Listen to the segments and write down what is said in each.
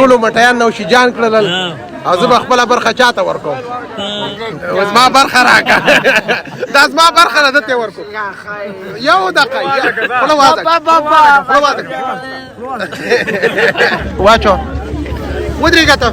ټولو مټیان نوشي جان کړل او زه به خپله برخه چاته ورکوم؟ اوس ما برخه راکړه، دا زما برخه ده، ته ورکوم. یو دقیقه، خوله وازه کړه، خوله وازه کړه، واچو. ودرېږه، ته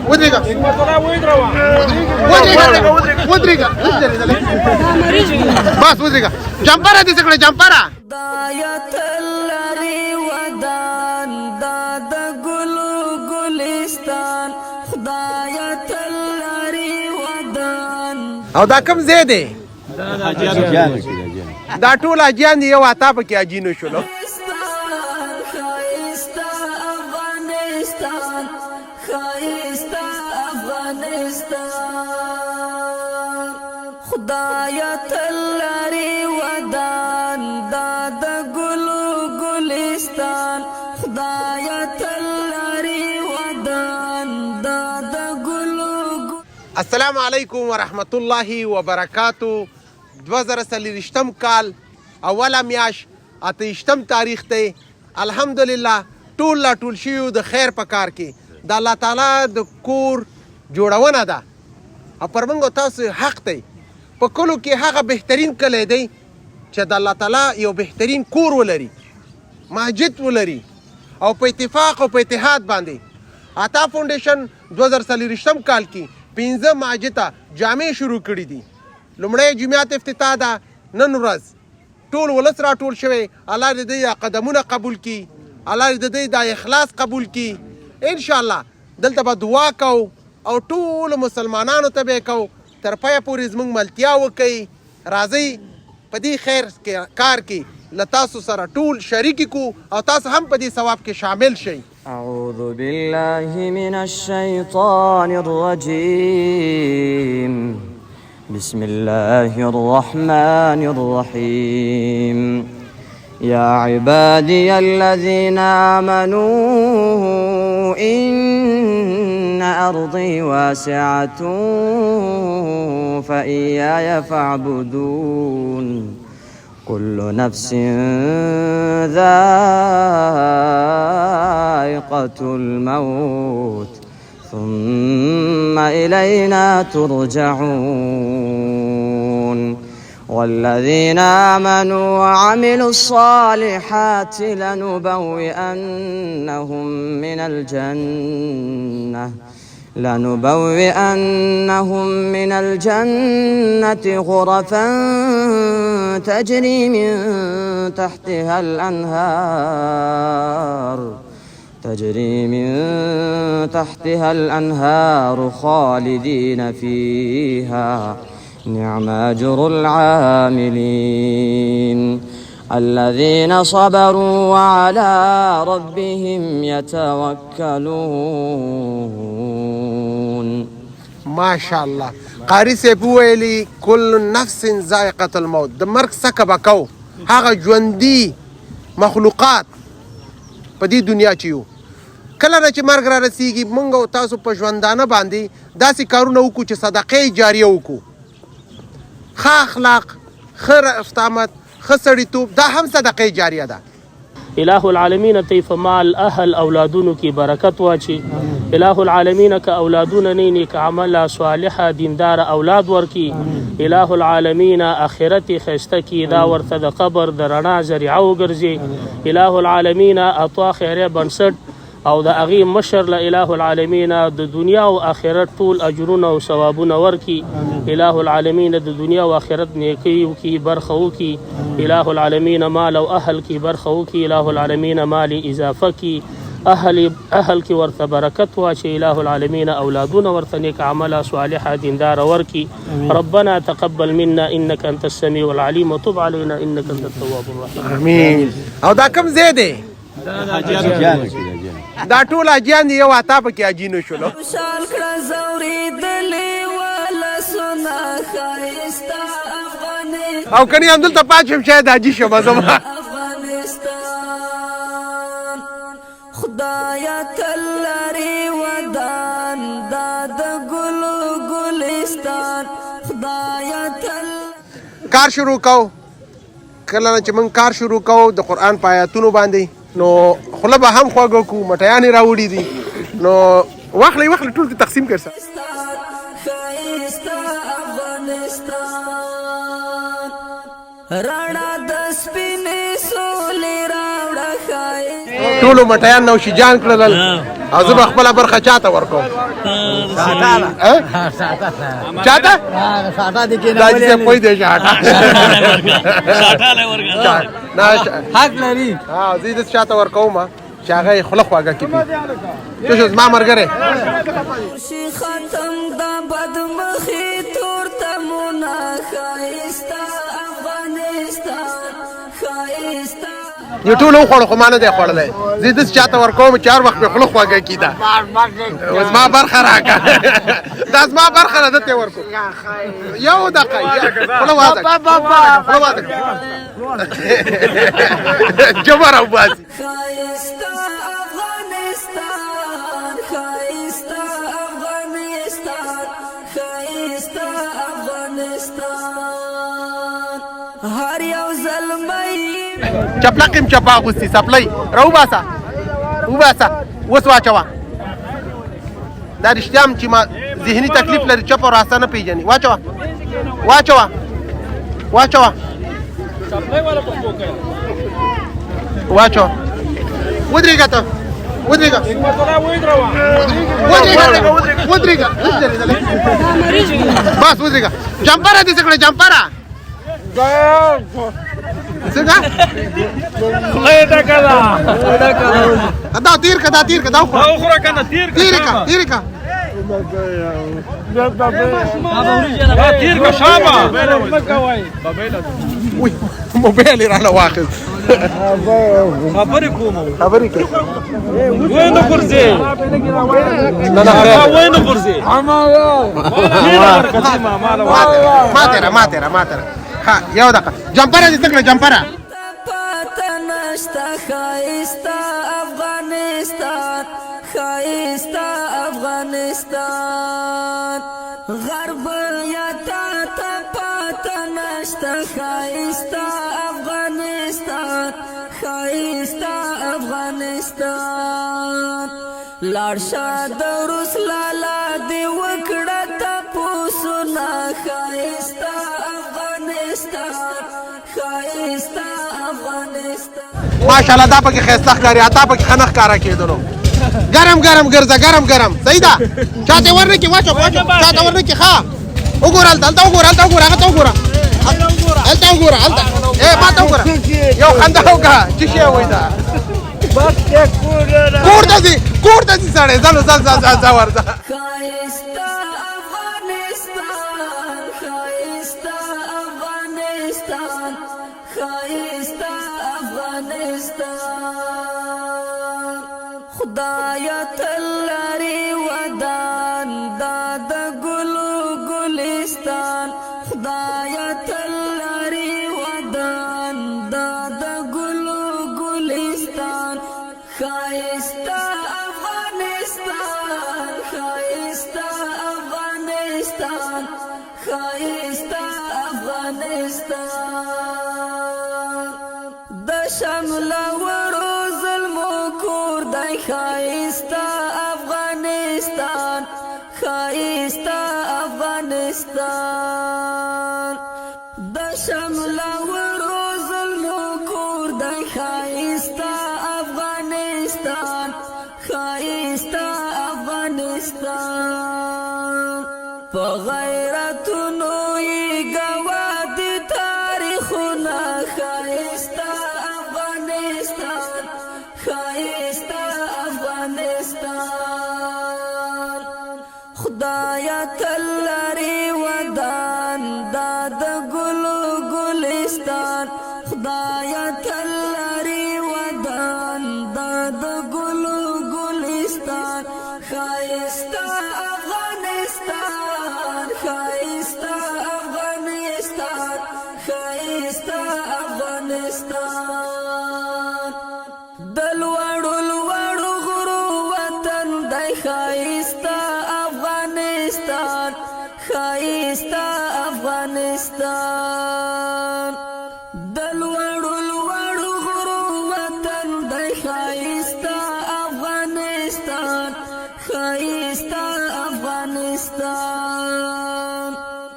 ودرېږه، ودرېږه، ودرېږه، بس ودرېږه. جمپره دې څه کړه؟ جمپره. خدایا تل لري ودان دا د ګلو ګلستان، خدایا تل لري ودان. او دا کوم ځای دی؟ دا ټول حاجیان دي، یو عطا پکې حاجي نه شولو. ښایسته افغانستان، ښایسته افغانستان، خدایا تل لري ودان دا د ګلو ګلستان، خدایا تل لري ودان دا د ګلو. السلام علیکم ورحمت الله وبرکاتو. 2024 کال اوله میاش 28 تاریخ دی. الحمدلله ټول لا ټول شوي د خیر په کار کې، د الله تعالی د کور جوړونه ده او پر موږ تاسو حق دی. په کلو کې هغه بهترین کلی دی چې د الله تعالی یو بهترین کور ولري، مسجد ولري او په اتفاق او په اتحاد باندې عطا فاونډیشن 2024 کال کې 5 مسجده جامع شروع کړي دي. لومړی جمعیت افتتاح ده نن ورځ. ټول ولس را ټول شوی. الله دې دوی قدمونه قبول کړي، الله دې دوی دا اخلاص قبول کړي. ان شاء الله دلته به دعا کو او ټول مسلمانانو ته به کو تر پایه پورې زموږ ملتیا وکړي. راځئ په دې خیر کار کې له تاسو سره ټول شریک کو او تاسو هم په دې ثواب کې شامل شئ. أعوذ بالله من الشيطان الرجيم، بسم الله الرحمن الرحيم. يا عبادي الذين آمنوا إن أرضي واسعة فإياي فاعبدون. كل نفس ذائقة الموت ثم إلينا ترجعون. والذين آمنوا وعملوا الصالحات لنبوئنهم من الجنة غرفا تجري من تحتها الأنهار تجري من تحتها الأنهار خالدين فيها، نعم أجر العاملين. الذين صبروا وعلى ربهم يتوكلون. ماشاءالله، قاری صاحب ویلي کل نفس ذائقة الموت، د مرګ څکه به کو. هغه ژوندي مخلوقات په دې دنیا چې یو کله نه چې مرګ را رسیږي، مونږ او تاسو په ژوندانه باندې داسې کارونه وکړو چې صدقه جاریه وکړو. ښه اخلاق، ښه رفت آمد، ښه سړیتوب، دا هم صدقه جاریه ده. اله العالمین ته په مال، اهل، اولادونو کې برکت واچي. اله العالمین که اولادونه نه، نیک عمله، صالحه، دیندار اولاد ورکی. اله العالمین اخرت خسته کی، دا ورته د قبر د رڼا ذریعه وګرځي. اله العالمین عطا خیره بنسټ او د هغې مشر له اله العالمین د دنیا او آخرت ټول اجرونه او ثوابونه ورکي. اله العالمین د دنیا او آخرت نیکی وکي، برخه وکي. اله العالمین مال او اهل کی برخه وکي. اله العالمین مال اضافه کی، اهل کی ورته برکت واچي. اله العالمین اولادونه ورته نیک عمله، صالحه، دیندار ورکي. ربنا تقبل منا انك انت السميع العليم وتب علينا انك انت التواب الرحيم. امين. او دا کوم ځای دی؟ دا ټول حاجیان دي، یو عطا پکې حاجي نه شولو. خوشحال کړه زورېدلې ولسونه، ښایسته افغانستان. او کني همدلته پاتې شم، شاید حاجي شم زما. افغانستان، خدایا تل لري ودان دا د ګلو ګلستان، خدایا تل. کار شروع کو. کله نه چې موږ کار شروع کو د قرآن په آیاتونو باندې، نو خوله به هم خوږه کو. مټیانې راوړي دي. نو واخلئ واخلئ، ټول ته تقسیم کړئ. ښایسته افغانستان، رڼا د سپینې سولې راوړه. ښایسته ټولو مټیان نوشي جان کړل، او زه به خپله برخه چاته ورکوم؟ چاته؟ دا چې پوه دی شاټه نه حق لري. ها، زه دې چاته ورکوم چې هغه یې خوله خواږه کړي. څه شو زما ملګری؟ شي ختم د بدمخي تور تمونه. ښایسته افغانستان، ښایسته. یو ټول وخوړو، خو ما نه دی خوړلی. زه داسې چاته ورکوم چې هر وخت مې خوله خوږه کېده. اوس زما برخه راکړه، دا زما برخه ده، ده ته یې ورکوم. یو دقیقه، خوله وازه کړه، خوله وازه کړه، جبر راوباسي. ښایسته افغانستان، ښایسته افغانستان، ښایسته افغانستان، هر یو زلمی. چپلک هم چپا اغوستي، څپلۍ راوباسه، وباسه، اوس واچوه. دا رښتیا هم چې ما ذهني تکلیف لري، چپ او راسته نه پیژني. واچوه واچوه واچوه واچوه. ودرېږه ته، ودرېږه ودرېږه ودرېږه، بس ودرېږه. جمپره دې څه کړه؟ جمپره څنګه؟ خوله ډکه ده. دا تیر که، دا تیر که، دا وخوره. وخوره کنه، تیر که. تیر که، تیر که. دا تیر که، شابه. وی، موبایل یې رانه واخیست. خبرې کوم. خبرې کوي. وای نه غورځې. نه نه، خیر. وای نه غورځې. ما تیرا ما تیرا ما تیرا. ها، یو دقیقه. جمپره دې څه کړه؟ جمپره پاته نشته. ښایسته افغانستان، ښایسته افغانستان، غرب یا تا ته پاته نشته. ښایسته افغانستان، ښایسته افغانستان، لاړ شه د روس لالا دې وکړه تپوسونه. ښایسته افغانستان، ښایسته افغانستان. ماشاءالله، دا پکې ښایسته ښکاري، عطا پکې ښه نه ښکاره کېدلو. ګرم ګرم ګرځه، ګرم ګرم. صحیح ده، چاته ورنه کې واچو واچو، چاته ورنه کې. ښه وګوره، هلته هلته وګوره، هلته وګوره، هغه ته وګوره، هلته وګوره، هلته. ای، ما ته وګوره، یو خندا وکړه. چې شی وایي؟ دا کور ته ځي، کور ته ځي سړی. ځلو ځل ځل ځل ځل، ورځه. ښایسته افغانستان، ښایسته افغانستان، ښایسته افغانستان، خدای تل لري ودان دا د ګلو ګلستان. خدای تل لري ودان دا د ګلو ګلستان. ښایسته افغانستان، ښایسته افغانستان، ښایسته افغانستان، د شمله ورو زلمو کور دی. ښایسته افغانستان، ښایسته افغانستان، د شمله ورو زلمو کور دی. ښایسته افغانستان، ښایسته افغانستان، په غیرتونو یې ګواه دي تاریخونه. ښایسته افغانستان، ښایسته افغانستان، خدای تل لري ودان دا د ګلو ګلستان. خدای تل لري ودان دا د ګلو ګلستان. ښایسته افغانستان، ښایسته افغانستان، ښایسته افغانستان، د لوړو لوړو غرو وطن دی. ښایسته افغانستان، ښایسته افغانستان، د لوړو لوړو غرو وطن دی. ښایسته افغانستان، ښایسته افغانستان.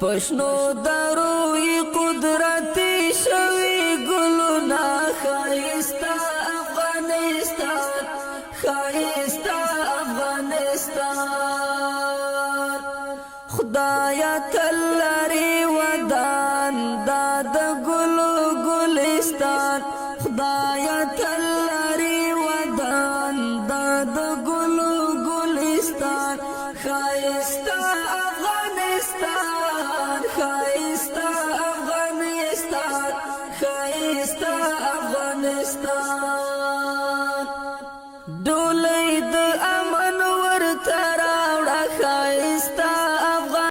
پښنو دروي قدرتي شوي ګلونه، ښایسته افغانستان، ښایسته افغانستان. خدایا تل لري ودان دا د ګلو ګلستان، خدایا تل لري ودان دا د ګلو ګلستان، ښایسته افغانستان، ښایسته افغانستان، ښایسته افغانستان. ډول